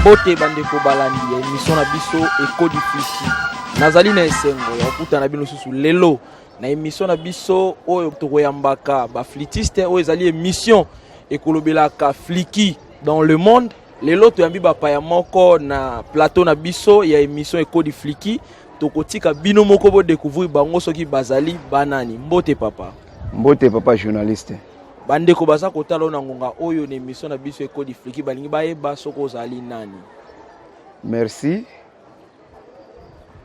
Mbote bandeko balandi ya emission na biso Ekodi Fliki. Nazali na esengo ya kokutana bino susu lelo na emission na biso oyo tokoyambaka ba flûtiste, oyo ezali emission ekolobelaka fliki dans le monde. Lelo toyambi bapaya moko na plateau na biso ya emission Ekodi Fliki. Tokotika bino moko bodécouvrir bango soki bazali banani. Mbote papa. Mbote papa journaliste. Bandeko baza kotala oyo na ngonga oyo na emission na biso Ekodi Fliki, balingi bayeba soki ozali nani. Merci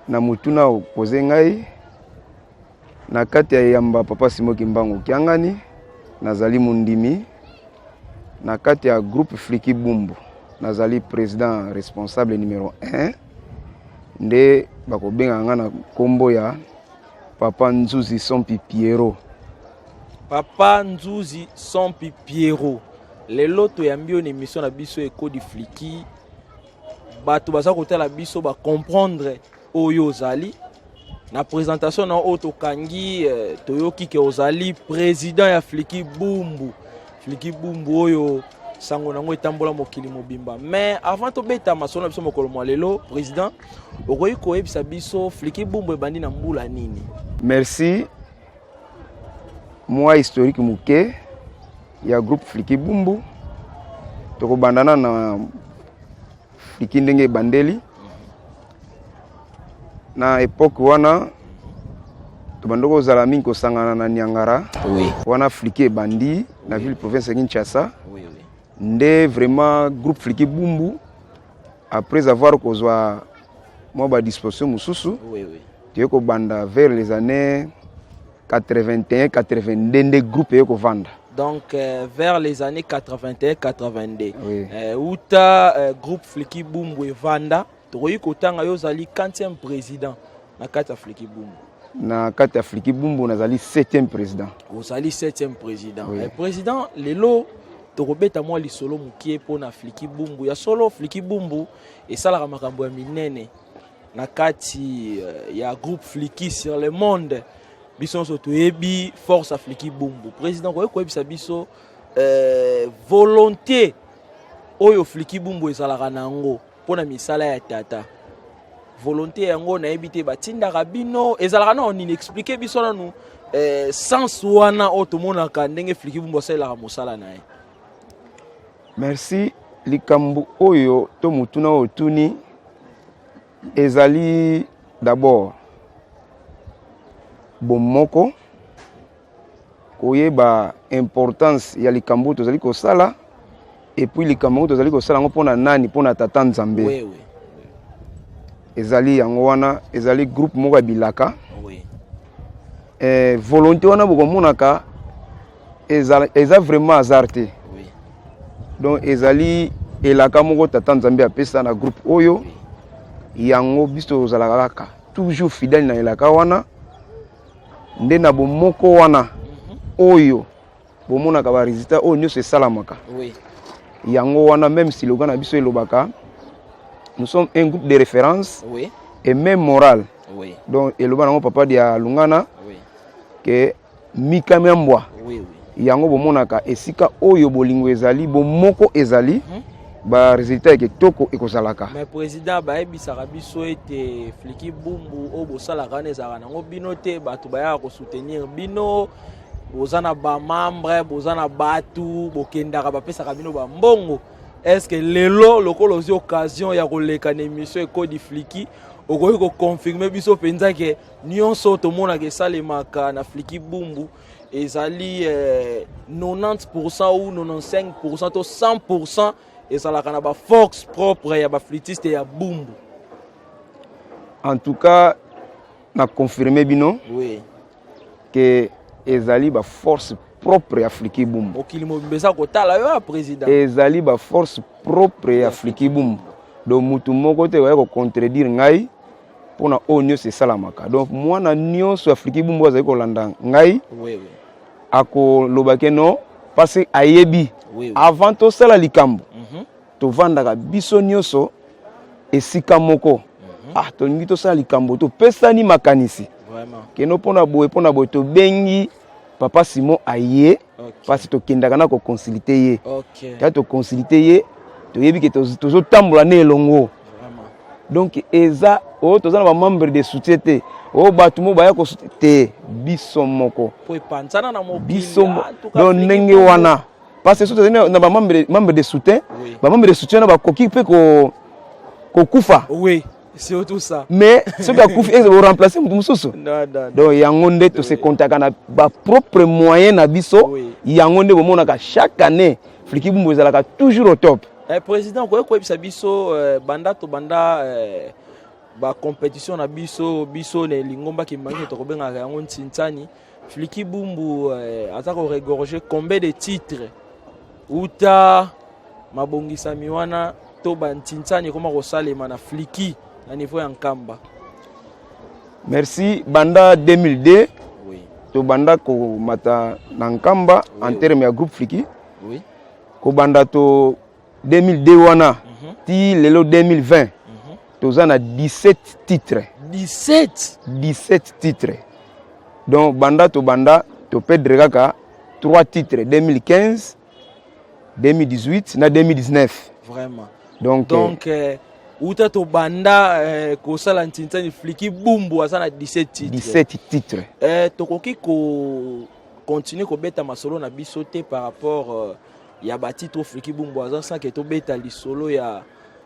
na motuna opose ngai. Na kati ya eyamba papa Simo Kimbangu Kiangani, nazali mondimi na kati ya groupe Fliki Bumbu, nazali président responsable numéro 1, nde bakobengaka nga na nkombo ya Papa Nzuzi Sompi Piero. Papa Nzuzi Sompi Piero, lelo toyambi yo na émission na biso Ekodi Fliki. Bato baza kotala biso bacomprendre oyo ozali na présentation na oyo tokangi. Toyoki ke ozali président ya Fliki Bumbu. Fliki Bumbu oyo sango nango etambola mokili mobimba. Mais avant tobeta masolo na biso mokolo mwa lelo, président, okoki koyebisa biso Fliki Bumbu ebandi na mbula nini? Merci. Mwa historique moke ya groupe Fliki Bumbu. Tokobandana na fliki ndenge ebandeli. Na époque wana tobandi kozala mingi kosangana na Niangara. Wana fliki ebandi na ville province ya Kinshasa. Nde vraiment groupe Fliki Bumbu, après avoir kozwa mwa badisposition mosusu, toye kobanda vers les années 81 82, nde groupe eye kovanda. Donc vers les années 81 82. Oui. Uta groupe Fliki Bumbu evanda, tokoki kotanga yo ozali 4e président na kati ya Fliki Bumbu? Na kati ya Fliki Bumbu, nazali 7e président. Ozali 7e président. Oui. Président, lelo tokobeta mwa lisolo mokie mpona Fliki Bumbu. Ya solo, Fliki Bumbu esalaka makambo ya minene na kati ya groupe Fliki sur le monde. Biso nyonso toyebi force ya Fliki Bumbu. Président, koyei koyebisa biso volonté oyo Fliki Bumbu ezalaka na yango mpona misala ya tata? Volonté yango nayebi te, batindaka bino, ezalaka nano nini? Explique biso nanu sens wana oyo tomonaka ndenge Fliki Bumbu asalelaka mosala na ye. Merci. Likambo oyo to motuna oyo otuni ezali d'abord bomoko, koyeba importance ya likambo oyo tozali kosala, et puis likambo yango tozali kosala yango mpona nani? Mpona tata Nzambe. Ezali yango wana, ezali groupe moko ya bilaka. Volonté wana bokomonaka eza vraiment hasard te. Donc ezali elaka moko tata Nzambe apesa na groupe oyo. Yango biso tozalaka kaka toujours fidèle na elaka wana, nde na bomoko wana oyo bomonaka barésultat oyo nyonso esalamaka. Yango wana même slogan na biso elobaka: "Nous sommes un groupe de référence et même morale." Donc eloba nango papa dia Lungana ke mikami ya mbwa. Yango bomonaka esika oyo bolingo ezali, bomoko ezali, barésultat ya kitoko ekozalaka. Mais président, bayebisaka biso ete Fliki Bumbu oyo bosalaka wana ezalaka nango bino te. Bato bayaka kosoutenir bino, boza na bamembre, boza na bato bokendaka, bapesaka bino bambongo. Est ce que lelo, lokola ozwi occasion ya koleka na émission Ekodi Fliki, okoki koconfirme biso mpenza ke nyonso tomonaka esalemaka na Fliki Bumbu ezali 90% ou 95% to 100% ezalaka na baforce propre ya baflûtiste ya Bumbu? En tout cas, na confirme bino ke ezali baforce propre ya Fliki Bumbu. Mokili mobimba eza kotala yo ya président. Ezali baforce propre ya Fliki Bumbu. Donc mutu moko te oya kocontredire ngai mpona oyo nyonso esalamaka. Donc mwana nyonso ya Fliki Bumbu azali kolanda ngai akoloba ke non, parce que ayebi avant tosala likambo, tovandaka biso nyonso esika moko. Ah, tolingi tosala likambo, topesani makanisi keno mpona boye, mpona boye, tobengi papa Simon aye, parce tokendaka na koconsulte ye. Ya toconsulte ye. Toyebi ke tozotambola na elongo. Donc eza oyo toza na bamembre de soutien te, oyo bato mo baya kosoutien te, biso moko. Biso donc ndenge wana, parce que soki tozali na bamembre de soutien, bamembre de soutien wana bakoki mpe kokufa. Oui, surtout ça. Mais soki akufi, oremplace moto mosusu. Donc yango nde tose comptaka na bapropre moyen na biso. Yango nde bomonaka chaque année Fliki Bumbu ezalaka toujours au top. Président, okoki koyebisa biso, banda tobanda bacompétition na biso, biso na lingomba kimbangi tokobengaka yango ntintsani, Fliki Bumbu aza koregorger combien de titres uta mabongisami wana to bantintsani ekoma kosalema na Fliki na niveau ya Nkamba? Merci. Banda 2002, tobanda komata na Nkamba en terme ya groupe Fliki. Kobanda to 2002 wana ti lelo 2020, toza na 17 titres. 17? 17 titres. Donc banda tobanda, toperdre kaka 3 titres: 2015, 2018 na 2019. Vraiment. Donc uta tobanda kosala ntintsani, Fliki Bumbu aza na 17 titres. 17 titres. Tokoki kocontinue kobeta masolo na biso te par rapport ya batitre Fliki Bumbu aza sans ke tobeta lisolo ya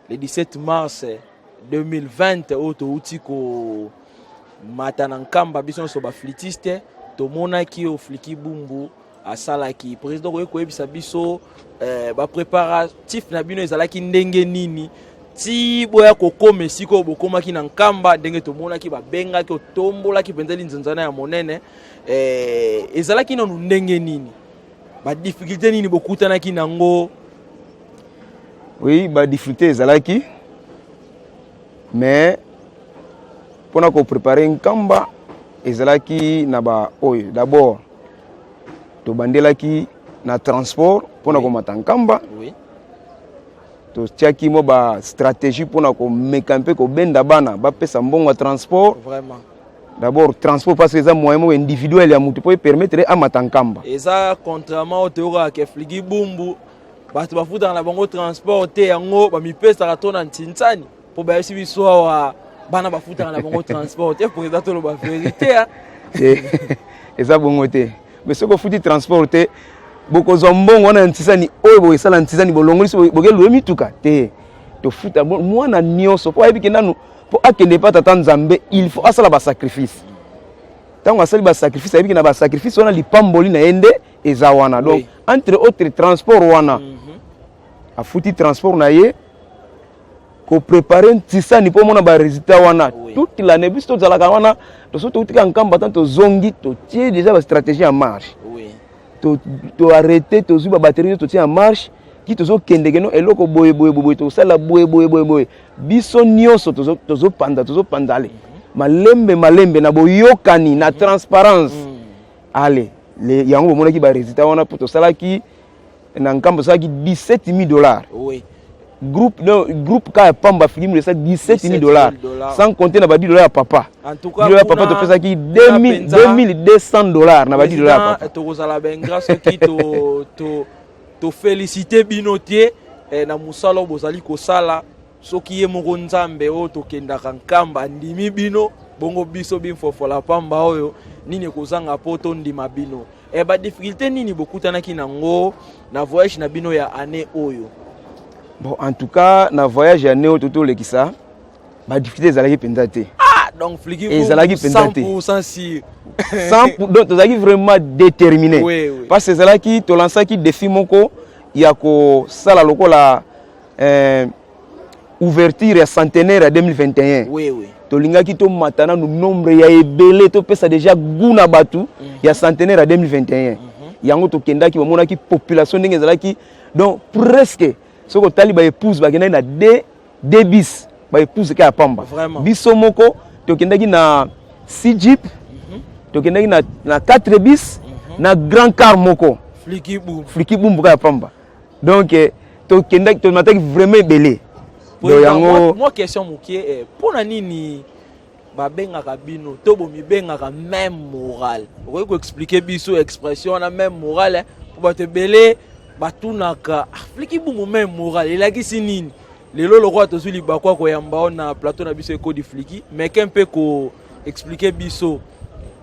le 17 mars 2020 oyo touti komata na Nkamba. Biso nyonso baflitiste tomonaki oyo Fliki Bumbu asalaki. Président, koki koyebisa biso bapréparatif na bino ezalaki ndenge nini ti boya kokóma esika oyo bokomaki na Nkamba, ndenge tomonaki babengaki, otombolaki mpenza linzanzana ya monene? Ezalaki nanu ndenge nini? Badifficulté nini bokutanaki nango? Oui, badifficulté ezalaki, mais mpona koprépare Nkamba ezalaki na baoyo. D'abord tobandelaki na transport mpona komata Nkamba. Totiaki mwa bastratégie mpona komeka mpe kobenda bana bapesa mbongo ya transport. D'abord transport, parce que eza moyen moko individuel ya motu mpo epermettre amata Nkamba. Eza contrairement oyo toyokaka ke Fliki Bumbu bato bafutaka na bango transport te, yango bamipesaka to na ntintsani, mpo bayebisi biso awa bana bafutaka na bango transport te. Président, toloba vérité. Eza bongo te. Mais soki ofuti transport te, bokozwa mbongo wana ya ntisani oyo boesala ntisani, bolongoli so bokeluye mituka te. Tofuta mwana nyonso mpo ayebi ke nanu mpo akende epa tata Nzambe, il faut asala basacrifice. Ntango asali basacrifice, ayebi ke na basacrifice wana lipamboli na ye nde eza wana. Donc entre autres transport wana, afuti transport na ye, koprépare ntisani mpo omona baresultat wana. Toute l'année biso tozalaka wana. Toso toutika Nkamba, tan tozongi, totie déjà bastratégie en marche. Toarrêté, tozwi babatterie nyonso, totie en marche ki tozokende keno eloko boye boye boye, tosala boye boye boye boye. Biso nyonso tozopanda, tozopanda, ale malembe malembe, na boyokani, na transparence. Ale yango bomonaki baresultat wana, mpo tosalaki na Nkambo, tosalaki 17 000 $. Groupe, no, groupe ka ya pamba Filimu esali 17 000 $, sans compter na ba 10 $ ya papa. 10 $ ya papa, topesaki 2200 $ na ba 10 $ ya papa. Tokozala baingrat soki tofélicité bino te na mosala oyo bozali kosala. Soki ye moko Nzambe oyo tokendaka Nkamba andimi bino bongo, biso bimfofola pamba oyo nini ekozanga mpo tondima bino? Badifficulté nini bokutanaki nango na voyage na bino ya année oyo? Bon, en tout cas na voyage ya année oyo totolekisa, badifficulté ezalaki mpenza te. Ah, donc Fliki Ezalaki mpenza te. 100% sûr. 100. Donc tozalaki vraiment déterminé, parce que ezalaki tolansaki défi moko ya kosala lokola ouverture ya centenaire ya 2021. Tolingaki tomata nanu nombre ya ebele, topesa déjà goût na bato ya centenaire ya 2021. Yango tokendaki, bamonaki population ndenge ezalaki. Donc presque soki otali baépouse bakendaki na deux bus, baépouse ka ya pamba. Biso moko tokendaki na six jeep, tokendaki na 4 bus, na grand car moko. Fliki Bumbu. Fliki Bumbu ka ya pamba. Donc tokendaki, tomataki vraiment ebele. Donc yango Mwa question moke: mpo na nini babengaka bino to bomibengaka même morale? Okoki koexpliquer biso expression wana, même morale, mpo bato ebele? Batunaka, ah, Fliki Bumbu même moral elakisi nini? Lelo lokola tozwi libaku ya koyamba yo na plateau na biso Ekodi Fliki, meke mpe ko expliquer biso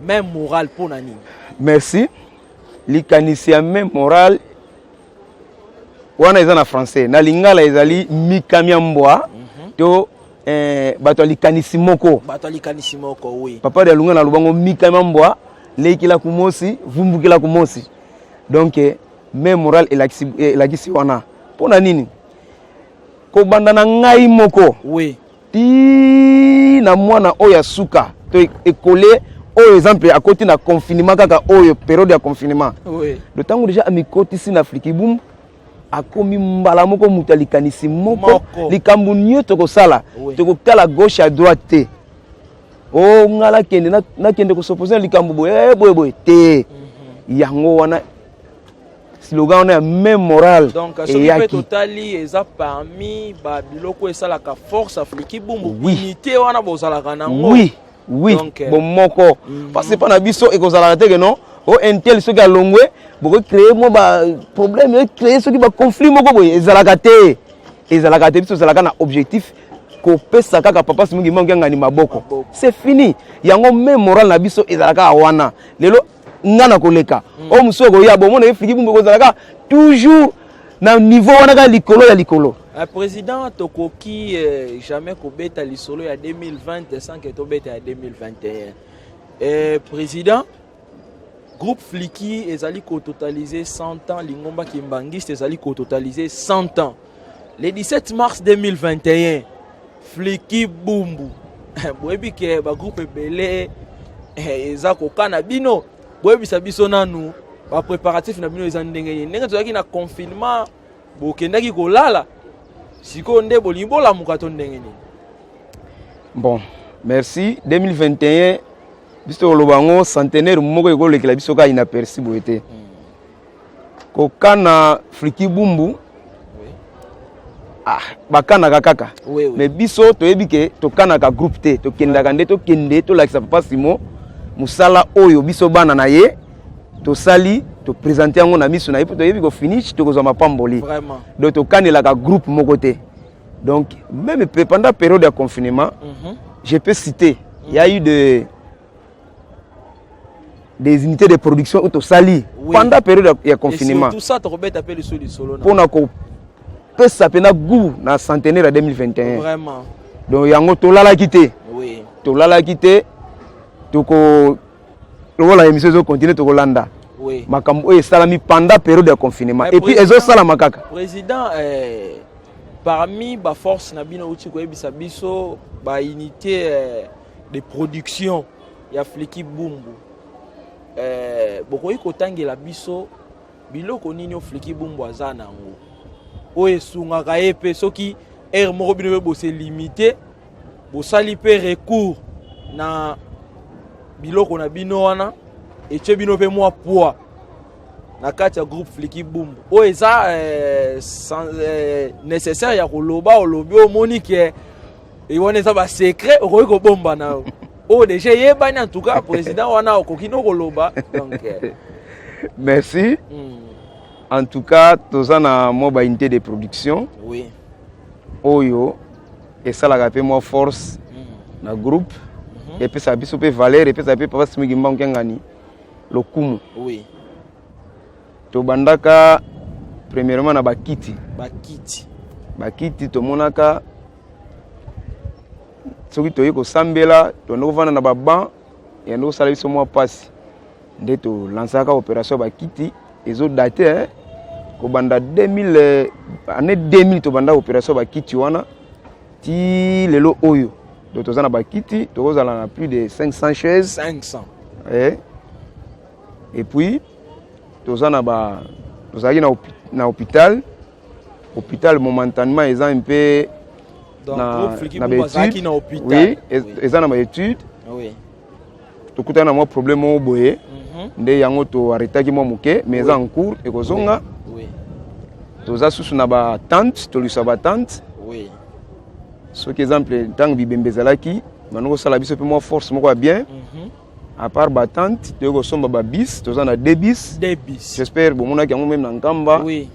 même moral mpo na nini? Merci. Likanisi ya même moral wana eza na français, na lingala ezali mikamia mbwa to bato ya likanisi moko. Bato ya likanisi moko, oui. Papa de alunga na lobango mikamia mbwa, leikila kumosi, vumbukila kumosi. Donc même moral elakisi wana mpo na nini? Kobanda na ngai moko ti na mwana oyo ya suka to ekole oyo, exemple, akoti na confinement kaka oyo, période ya confinement. Le ntango déjà amikotisi na Fliki Bumbu, akomi mbala moko moto ya likanisi moko. Moko. Likambo nyonso tokosala, tokotala gauche à droite te. O nga nakende nakende kos'opposer na likambo boye, boye boye te. Yango wana slogan wana ya même moral Donc soki mpe eyaki. Totali, eza parmi babiloko esalaka force ya Fliki Bumbu, unité wana bozalaka nango. Oui. Donc, bomoko, parce que mpa na biso ekozalaka te ke non, o intel soki alongwe, bokocréer mwa baproblème, ecréer soki baconflit moko boye. Ezalaka te, ezalaka te. Biso ezalaka na objectif kopesa kaka papa Simon Kimbangu Kiangani maboko. Maboko. C'est fini. Yango même moral na biso ezalaka kaka wana. Lelo nga na koleka, oyo mosusu okoya, bomona ye Fliki Bumbu ekozalaka toujours na niveau wana, kaka likolo ya likolo. Président, tokoki jamais kobeta lisolo ya 2020 sans que tobeta ya 2021. Président, groupe Fliki ezali kototaliser 100 ans, lingomba kimbangiste ezali kototaliser 100 ans. Le 17 mars 2021, Fliki Bumbu, boyebi ke bagroupe ebele eza kokana bino, boyebisa biso nanu bapréparatif na bino eza ndenge nini? Ndenge tozalaki na confinement, bokendaki kolala, sikoyo nde bolingi bolamuka to ndenge nini? Bon, merci. 2021, biso tokoloba yango centenaire moko ekolekela biso kaka inaperçu boye te. Kokana Fliki Bumbu, ah, bakanaka kaka. Mais biso toyebi ke tokanaka groupe te, tokendaka nde tokende tolakisa papa Simon mosala oyo biso bana na ye tosali, toprésenter yango na miso na ye, mpo toyebi kofinish, tokozwa mapamboli. Donc tokanelaka groupe moko te. Donc même pendant période ya confinement, je peux citer, il y a eu des unités de production oyo tosali pendant période ya Et confinement. surtout ça, tokobeta mpe liso lisolo na Mpona kopesa mpena goût na centenaire ya 2021. Donc yango tolalaki te. Tolalaki te. Toko lokola émission ezocontinue, tokolanda makambo oyo esalami pendant période ya confinement. Mais et puis ezosalama kaka. Président, parmi baforce na bino, outi koyebisa biso baunité de production ya Fliki Bumbu, bokoki kotangela biso biloko nini oyo Fliki Bumbu aza na yango oyo esungaka ye mpe soki heure moko bino mpe bose limité, bosali mpe recours na biloko na bino wana, etie bino mpe mwa poids na kati ya groupe Fliki Bumbu, oyo eza nécessaire ya koloba? Olobi, omoni ke wana eza basecret, okoki kobomba na yo oyo déjà eyebani. En tout cas, président, wana okoki no koloba. Donc Merci. En tout cas, toza na mwa baunité de production oyo esalaka mpe mwa force na groupe, epesaka biso mpe valeur, epesaka mpe papa Simon Kimbangu Kiangani lokumu. Tobandaka premièrement na bakiti. Bakiti. Bakiti, tomonaka soki toyei kosambela, toyanda kovanda na baban, yanda kosala biso mwa mpasi. Nde tolansaka opération ya bakiti. Ezodate, hein, kobanda 2000, année 2000 tobanda opération ya bakiti wana ti lelo oyo. Donc toza na bakiti, tokozala na plus de 500 chaises. 500. Et puis toza na ba tozalaki na hôpital. Hôpital momentanément eza un peu Donc na, groupe Fliki na Bumbu azalaki baétude. Na hôpital. Oui, eza na baétude. Tokutani na mwa problème moko boye, nde yango toarrêtaki mwa moke, mais eza en cours, ekozonga. Toza susu na batente, tolisa batente. Soki exemple ntango bibembe ezalaki, bando kosala biso mpe mwa force moko ya bien. À part batente, toyei kosomba babus, toza na deux bus. Deux bus. J'espère bomonaki yango même na Nkamba. Oui.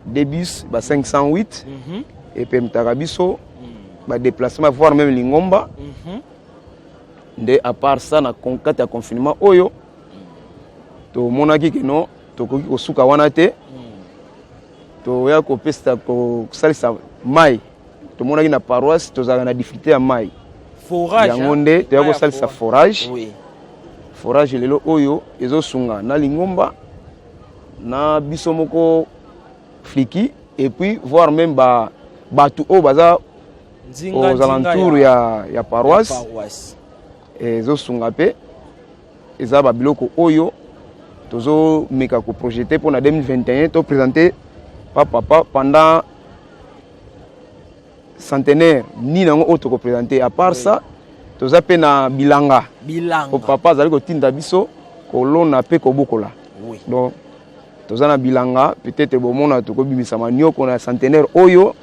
Deux bus ba 508 epermettaka biso badéplacement, voire même lingomba. Nde à part ça, na kati ya confinement oyo, tomonaki ke non, tokoki kosuka wana te. Toya kopesa, kosalisa mai. Tomonaki na paroisse tozalaka na difficulté ya mai. Forage. Yango nde toya Mai ya kosalisa forage. Forage lelo oyo ezosunga na lingomba, na biso moko Fliki, et puis voire même ba bato oyo baza Nzinga, aux nzinga alentours ya paroisse. Ya paroisse. Ezosunga mpe eza babiloko oyo tozomeka koprojeter mpona 2021, toprésente pa papa pendant centenaire nini yango oyo tokoprésente. À part ça, toza mpe na bilanga. Bilanga. Po papa azali kotinda biso kolona mpe kobokola. Donc toza na bilanga. Peut-être bomona tokobimisa manioko na centenaire oyo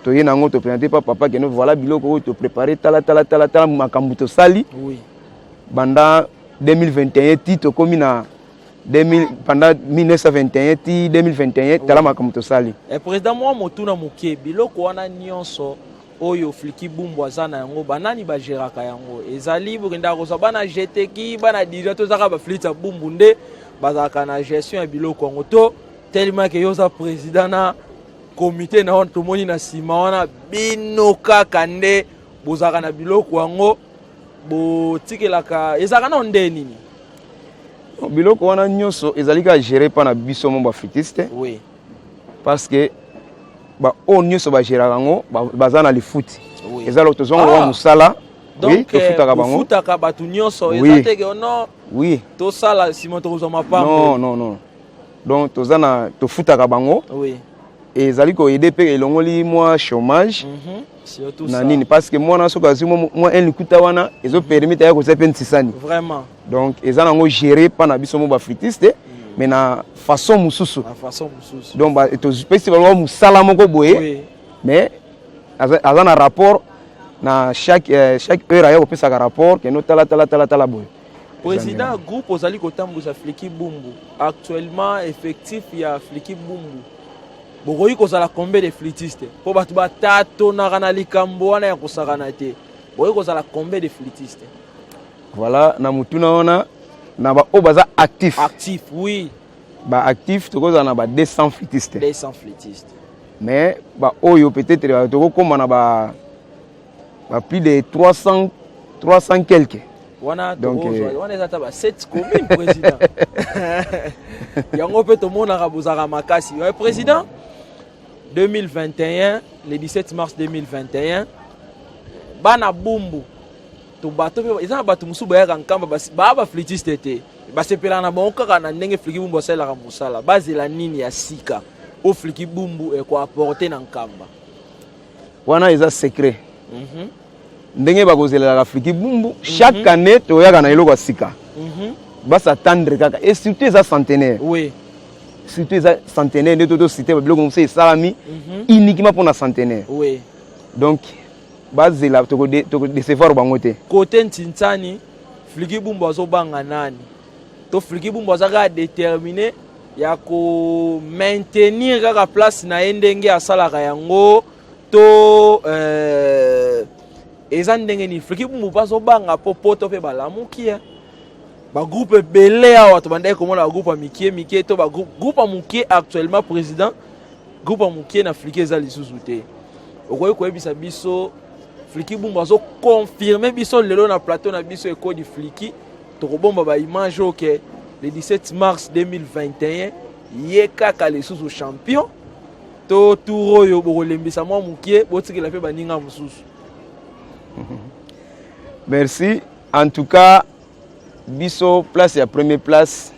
toye nango, toprésente pa papa ke non, voilà biloko oyo toprépare, tala, tala, tala, tala makambo tosali banda 2021 ti tokomi na 2000, pendant 1921 ti 2021, tala makambo tosali. Eh, président, mwa motuna moke: biloko wana nyonso oyo Fliki Bumbu aza na yango, banani bagéraka yango? Ezali bokendaka kozwa bana GTki, bana dirigeant, to ezaka baflûtiste ya Bumbu nde bazalaka na gestion ya biloko yango? To tellement ke yo oza président na comité na wana, tomoni na nsima wana, bino kaka nde bozalaka na biloko yango, botikelaka, ezalaka nao nde nini? Biloko wana nyonso ezali kaka géré mpa na biso mo baflûtiste, parce que baoyo nyonso bagéraka yango baza na lifuti. Eza lo tozwango wa mosala. Oui, Donc tofutaka bango. Bofutaka bato nyonso? Oui. Eza teke non, Oui. tosala, nsima tokozwa mapambo? Non, non, non, donc toza na, tofutaka bango. Ezali koaider mpe, elongoli mwa chômage Surtout na ça. nini, parce que mwana soki azwi mwa un likuta wana, ezopermettre ya kozwa mpe ntisani. Donc eza nango géré mpa na biso mo baflûtiste, mais na façon mosusu. Na façon mosusu. Donc topesi bango mosala moko boye, mais aza na rapport na chaque heure, aya kopesaka rapport ke non, tala, tala, tala, tala boye. Président, groupe ozali kotambusa, Fliki Bumbu, actuellement effectif ya Fliki Bumbu bokoki kozala combien de flûtiste? Mpo bato batatonaka na likambo wana ya kosakana te. Bokoki kozala combien de flûtiste? Voilà, na motuna wana, na baoyo baza actif, Actif, oui. Baactif tokozala na ba 200 flûtiste. 200 flûtiste. Mais baoyo peut-être tokokóma na ba plus de 300, 300 quelque. Wana Donc, tokozwa wana eza ata ba 7 commune, président. Yango mpe tomonaka bozalaka makasi. Ouais, président, 2021, le 17 mars 2021, bana Bumbu to bato mpe eza na bato mosusu bayaka Nkamba, baa baflûtiste te, basepelaka na bango kaka na ndenge Fliki Bumbu asalelaka mosala. Bazela nini ya sika oyo Fliki Bumbu ekoapporter na Nkamba? Wana eza secret. Ndenge bakozelelaka Fliki Bumbu, chaque année toyaka na eloko ya sika. Bas'attendre kaka, et surtout eza centenaire. Surtout eza centenaire nde tociter babiloko mosusu esalami uniquement mpona centenaire. Donc bazela, tokodécevoir bango te. Kote Ntintsani, Fliki Bumbu azobanga nani? To Fliki Bumbu aza kaka déterminé ya komaintenir kaka place na ye ndenge asalaka yango, to eza ndenge nini? Fliki Bumbu mpe azobanga mpo poto mpe balamuki, eh. Bagroupe ebele awa, tobandaki komona bagroupe ya mike mike to bagroupe, groupe ya moke. Actuellement, président, groupe ya moke na Fliki eza lisusu te. Okoki koyebisa biso, Fliki Bumbu azoconfirme biso lelo na plateau na biso Ekodi Fliki, tokobomba baimage oyo, ke le 17 mars 2021 ye kaka lisusu champion, to tour oyo bokolembisa mwa mokie, botikela mpe baninga mosusu? Merci. En tout cas, biso place ya première place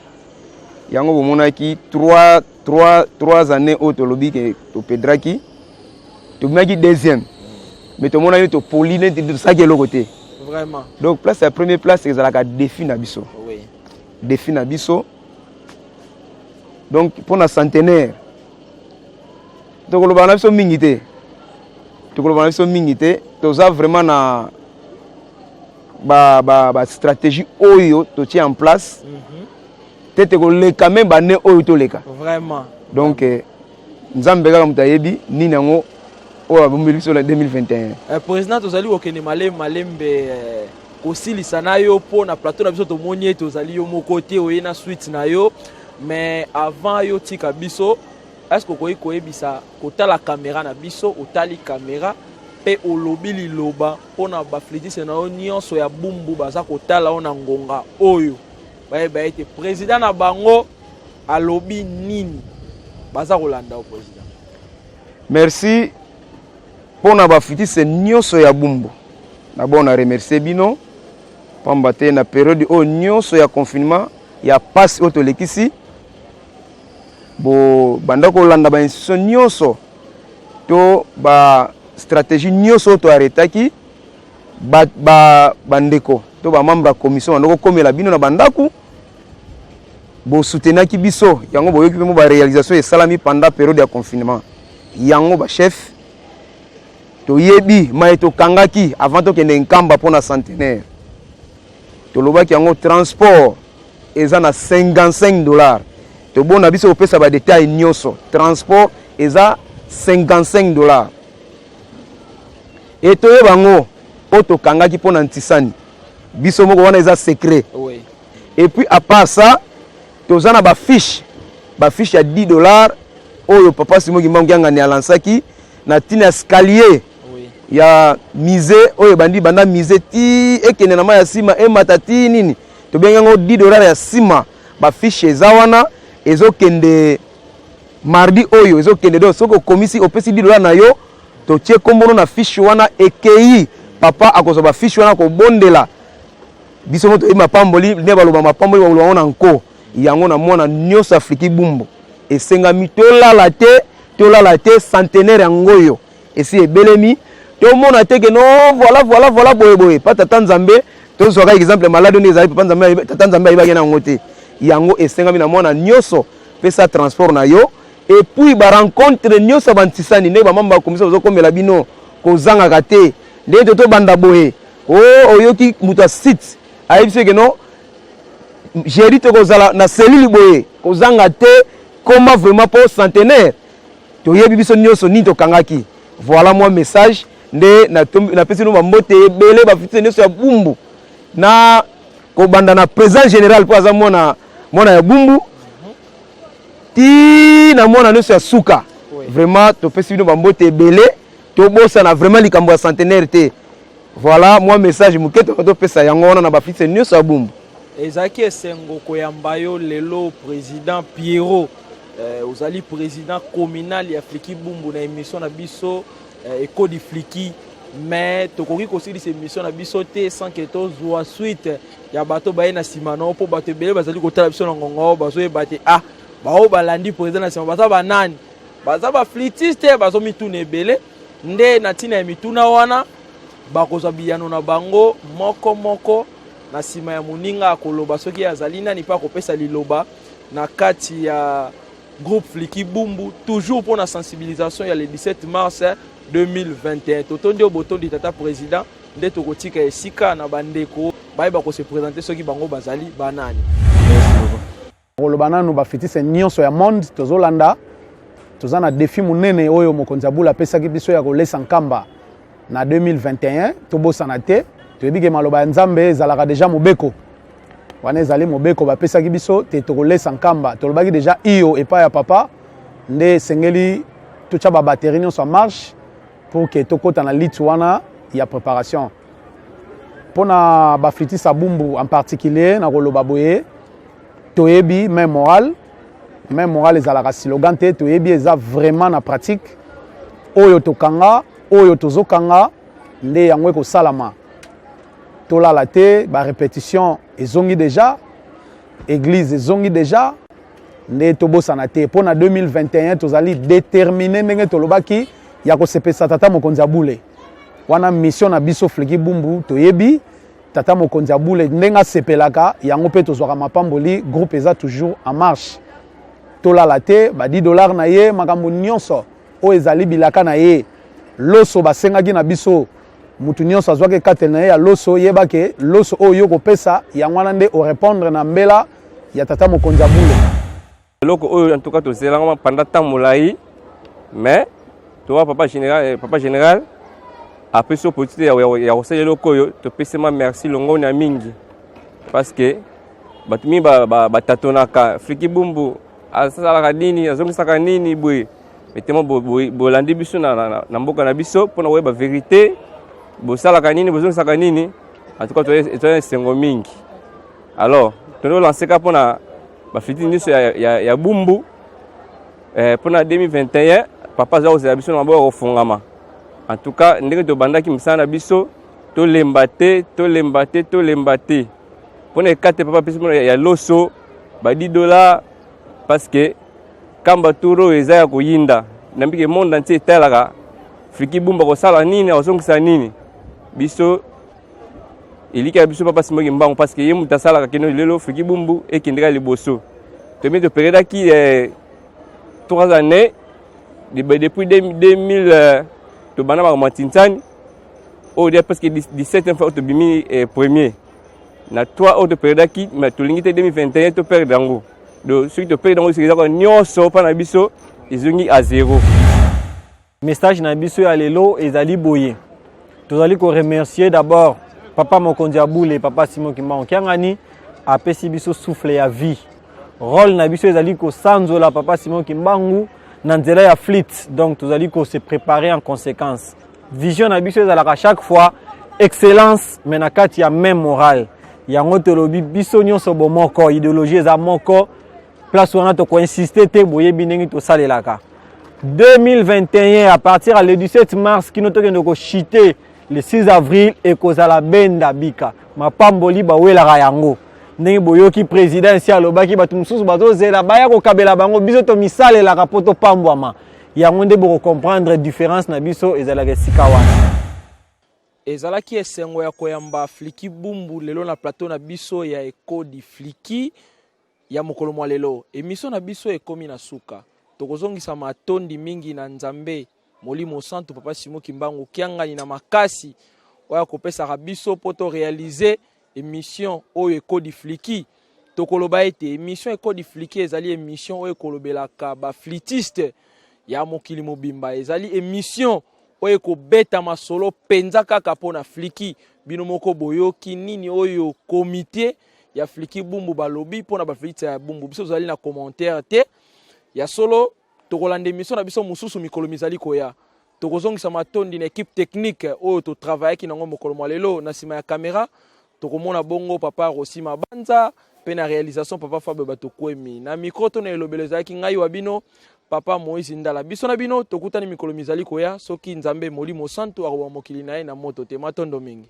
yango bomonaki 3 3 3 années oyo tolobi ke topedraki, tobimaki deuxième, mais tomonaki topoli neti tosalaki eloko te. Donc place ya première place ezalaka défi na biso. Défi na biso. Donc mpona centenaire, tokoloba na biso mingi te, tokoloba na biso mingi te. Toza vraiment na ba stratégie oyo totie en place te, te koleka me bane oyo toleka. Donc Nzambe kaka moto ayebi nini yango oyo abombeli biso na 2021. Président, tozali kokende malembe malembe kosilisa na yo mpo na plateau na biso. Tomoni ete ozali yo moko te, oye na suite na yo. Mais avant yo tika biso, est ce que okoki koyebisa, kotala caméra na biso, otali caméra mpe olobi liloba mpona baflûtiste na yo nyonso ya Bumbu baza kotala yo na ngonga oyo, bayeba ete président na bango alobi nini? Baza kolanda yo, président. Merci. Mpona baflûtiste nyonso ya Bumbu, d'abord na remercie bino, pamba te na période oyo nyonso ya confinement, ya pasi oyo tolekisi, bobanda kolanda bainstitution nyonso to bastratégie nyonso oyo toaretaki. Bandeko ba to bamembre ya commission banda kokomela bino na bandako, bosoutenaki biso. Yango boyoki mpe mo baréalisation esalami pendant période ya confinement. Yango bachef toyebi maye tokangaki avant tokende Nkamba mpona centenaire. Tolobaki yango, transport eza na 55 $. Tobona biso kopesa badetail nyonso. Transport eza 55 $. E toyeba yango oyo tokangaki mpona ntisani biso moko, wana eza secret. Et puis, à part ça, toza na bafiche, bafiche ya 10 $ oyo papa Simon Kimbangu Kiangani alansaki na ntina ya escalier ya musée oyo ebandi banda musée ti ekende na mai ya nsima, emata ti nini, tobengi yango 10 $ ya nsima. Bafiche eza wana, ezokende mardi oyo ezokende. Donc soki okomisi, opesi 10 $ na yo, totie kombono na fiche wana, ekei, papa akozwa bafiche wana, kobondela biso mo toyebi mapamboli nde baloba, mapamboli baloba yango na nko. Yango na mwana nyonso Afriki Bumbu esengami tolala te, tolala te. Centenaire yango oyo esi ebelemi, tomona te ke no, voilà, voilà, voilà, boye boye pa tata Nzambe. Tozwaka exemple maladi nde ezali papa Nzambe, tata Nzambe ayebaki na yango te. Yango esengami na mwana nyonso, pesa transport na yo. Et puis barencontre nyonso ya bantisani, ndenge bamamba ya commission bazokomela bino, kozangaka te. Ndenge to tobanda boye, o oyoki moto ya site ayebi soki no jeudi tokozala na cellule boye, kozanga te. Koma vraiment mpo centenaire toyebi biso nyonso nini tokangaki. Voilà mwa message nde napesi bino. Bambote ebele, baflûtiste nyonso ya Bumbu, na kobanda na président général mpo aza mwana mwana ya Bumbu, ti na mwana nyonso ya suka. Vraiment topesi bino bambote ebele. Tobosana vraiment likambo ya centenaire te. Voilà mwa message moke topesa yango wana na baflûtiste nyonso ya Bumbu. Ezalaki esengo koyamba yo lelo, président Pierrot. Ozali président communal ya Fliki Bumbu na émission na biso Ekodi Fliki. Mais tokoki kosilisa émission na biso te sans que tozwa suite ya bato baye na nsima na, mpo bato ebele bazali kotala biso na ngonga oyo, bazoyeba te, ah, baoyo balandi président na nsima baza banani, baza baflûtiste. Bazomituna ebele nde na ntina ya mituna wana, bakozwa biyano na bango moko moko na nsima ya moninga akoloba soki azali nani mpe akopesa liloba na kati ya groupe Fliki Bumbu, toujours pour la sensibilisation ya le 17 mars 2021. Totondi oyo botondi, tata président. Nde tokotika esika na bandeko bayeba kose présenter soki bango bazali banani. Koloba nanu, baflûtiste nyonso ya monde tozolanda, toza na défi monene oyo mokonzi ya bula apesaki biso ya kolesa Nkamba na 2021. Tobosana te, toyebi ke maloba ya Nzambe ezalaka déjà mobeko. Wana ezali mobeko bapesaki biso te, tokolesa Nkamba. Tolobaki déjà iyo epai ya papa, nde esengeli totya babatterie nyonso en marche pour ke tokɔta na lutte wana ya préparation. Mpona baflûtiste ya Bumbu en particulier, na koloba boye: toyebi même moral, même moral ezalaka slogan te. Toyebi eza vraiment na pratique. Oyo tokanga, oyo tozokanga nde yango ekosalama. Tolala te, barépétition ezongi déjà, église ezongi déjà. Nde tobosana te, mpo na 2021 tozali déterminé, ndenge tolobaki, ya kosepesa tata mokonzi ya bule. Wana mission na biso Fliki Bumbu. Toyebi tata mokonzi ya bule ndenge asepelaka yango, mpe tozwaka mapamboli. Groupe eza toujours en marche, tolala te. Ba 10 $ na ye, makambo nyonso oyo ezali bilaka na ye, loso basengaki na biso, mutu nyonso azwaki ekateli na ye ya loso. Yeba ke loso oyo yo kopesa yango wana nde orépondre na mbela ya tata mokonzi ya bule. Eloko oyo en tout cas tozelanga pendant temps molai. Mais towa papa général, eh, papa général apesi opportunité ya kosala eloko oyo, topesi ma merci longonya mingi, parce que bato mingi batatonaka Fliki Bumbu asalaka nini, azongisaka nini boye. Metema bolandi biso na mboka na biso mpona koyeba vérité, bosalaka nini, bozongisaka nini. En tout cas, toza esengo mingi. Alors tozolanseka mpona baflûtiste nyonso ya Bumbu mpona 2021. Papa aza kozela biso na maboko ya kofungama. En tout cas, ndenge tobandaki mosala na biso, tolemba te, tolemba te, tolemba te mpona ekate papa apesi mpona ya loso ba 10 $, parce que kamba tour oyo eza ya koyinda nambike. Monde entier etalaka Fliki Bumba kosala nini, akozongisa nini. Biso eliki ya biso papa Simon Kimbangu, parce que ye moto asalaka kino lelo Fliki Bumbu ekendeka liboso. Tomi toperiodaki 3 années depuis 2000, tobanda makambo ya Tintsani oyo dia presque 17e fois tobimi premier na 3 oyo toperdaki. Mais tolingi te 2021 toperdre yango. Donc soki toperdre yango, soki ezaka nyonso mpa na biso ezongi à zéro. Message na biso ya lelo ezali boye: tozali koremercier d'abord papa mokonzi ya bule, papa Simon Kimbangu Kiangani, apesi biso souffle ya vie. Rôle na biso ezali kosanzola papa Simon Kimbangu na nzela ya flûte. Donc tozali kose préparer en conséquence. Vision na biso ezalaka chaque fois excellence, mais na kati ya même morale. Yango tolobi biso nyonso bomoko, idéologie eza moko. Place wana tokoinsiste te, boyebi ndenge tosalelaka. 2021, à partir ya le 17 mars kino tokende kochuter le 6 avril, ekozala benda bika mapamboli bawelaka yango. Ndenge boyoki président esi alobaki, bato mosusu bazozela baya kokabela bango, biso tomisalelaka mpo topambwama. Yango nde bokocomprendre différence na biso ezalaka esika wana. Ezalaki esengo ya koyamba Fliki Bumbu lelo na plateau na biso ya Ekodi Fliki ya mokolo mwa lelo. Émission na biso ekomi na suka. Tokozongisa matondi mingi na Nzambe Molimo Santu, papa Simo Kimbangu Kiangani, na makasi oyo akopesaka biso mpo toréaliser émission oyo Ekodi Fliki. Tokoloba ete émission Ekodi Fliki ezali émission oyo ekolobelaka baflûtiste ya mokili mobimba. Ezali émission oyo ekobeta masolo mpenza kaka mpo na fliki. Bino moko boyoki nini oyo komite ya Fliki Bumbu balobi mpo na baflûtiste ya Bumbu. Biso tozali na commentaire te. Ya solo, tokolanda émission na biso mosusu mikolo mizali koya. Tokozongisa matondi na équipe technique oyo totravaillaki nango mokolo mwa lelo. Na nsima ya caméra tokomona bongo papa Rosi Mabanza, mpe na réalisation papa Fabe Batokwemi. Na micro to na elobelo ezalaki ngai wa bino, papa Moïse Ndala. Biso na bino tokutani mikolo mizali koya, soki Nzambe Molimo Santu akoba mokili na ye na moto te. Matondo mingi.